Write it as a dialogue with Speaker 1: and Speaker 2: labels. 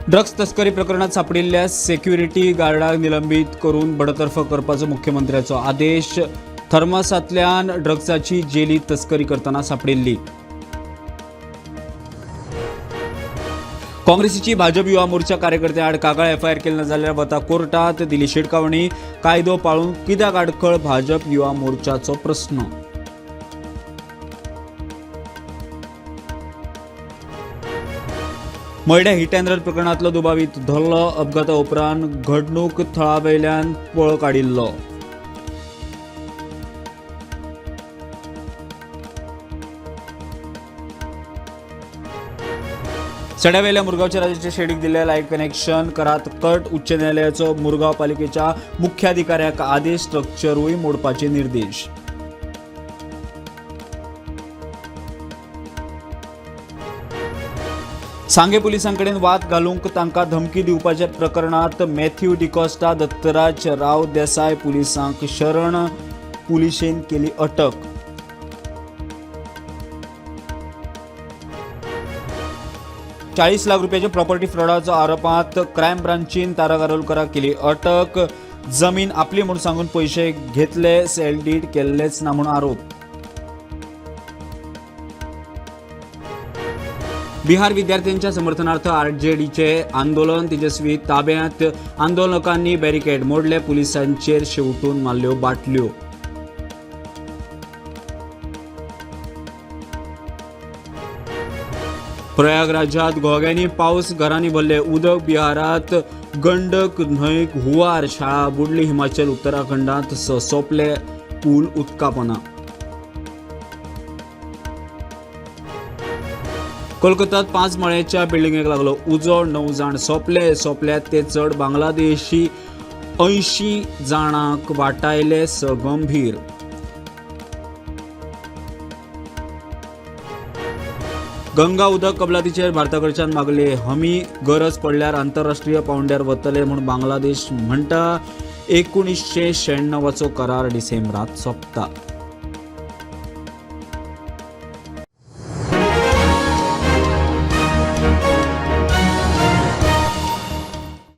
Speaker 1: Drugs तस्करी प्रकरणात सापडिल्ल्या security गार्डाक निलंबीत करून बडतर्फ करपाचो मुख्यमंत्र्याचो आदेश. थर्मासांतल्यान ड्रग्साची जेली तस्करी करतना सापडिल्ली. काँग्रेसीची भाजप युवा मोर्चा कार्यकर्त्यां आड कागाळ एफआयआर केली ना जाल्यार वता कोर्टात, दिली शिटकावणी. कायदो पाळूंक कित्याक आडखळ, भाजप युवा मोर्चाचो प्रस्न. मयड्या हिट अँड रन प्रकरणांतलो दुबावीत धरलो. अपघाता उपरांत घडणूक थळावेल्यान पळ काडिल्लो. सड्यावेल्या मुरगांवच्या राजाच्या शेडीक दिल्ले लायट कनेक्शन करात कट. उच्च न्यायालयाचो मुरगांव पालिकेच्या मुख्याधिकाऱ्याक आदेश. स्ट्रक्चरूय मोडपाचे निर्देश. सांगे पुलिसांकडेन वाद घालूंक तांकां धमकी दिवपाच्या प्रकरणात मॅथ्यू डिकॉस्टा, दत्तराज राव देसाय पुलिसांक शरण. पुलिशेन केली अटक. 40 लाख रुपयाच्या प्रॉपर्टी फ्रॉडाचो आरोपांत क्रायम ब्रांचीन तारक आरोलकराक केली अटक. जमीन आपली म्हूण सांगून पयशे घेतले, सेल डीड केल्लेच ना म्हूण आरोप. बिहार विद्यार्थ्यांच्या समर्थनार्थ आरजेडीचे आंदोलन. तेजस्वी ताब्यात. आंदोलकांनी बॅरिकेड मोडले, पुलिसांचेर शेवटून मारल्यो बाटल्यो. प्रयागराजात घोग्यांनी पावस, घरांनी भरले उदक. बिहारात गंडक न्हंयक हुंवार, शाळा बुडली. हिमाचल उत्तराखंडात सोंपले पूल उदकापना. कोलकातात 5 माळ्याच्या बिल्डिंगेक लागलो उजो. 9 जाण सोंपले. सोंपल्यात ते चड बांगलादेशी. 80 जाणांक वाटायले, 6 गंभीर. गंगा उदक कबलातीचेर भारताकडच्यान मागले हमी. गरज पडल्यार आंतरराष्ट्रीय पांवड्यार वतले म्हूण बांगलादेश म्हणटा. 1996चो करार डिसेंबरात सोंपता.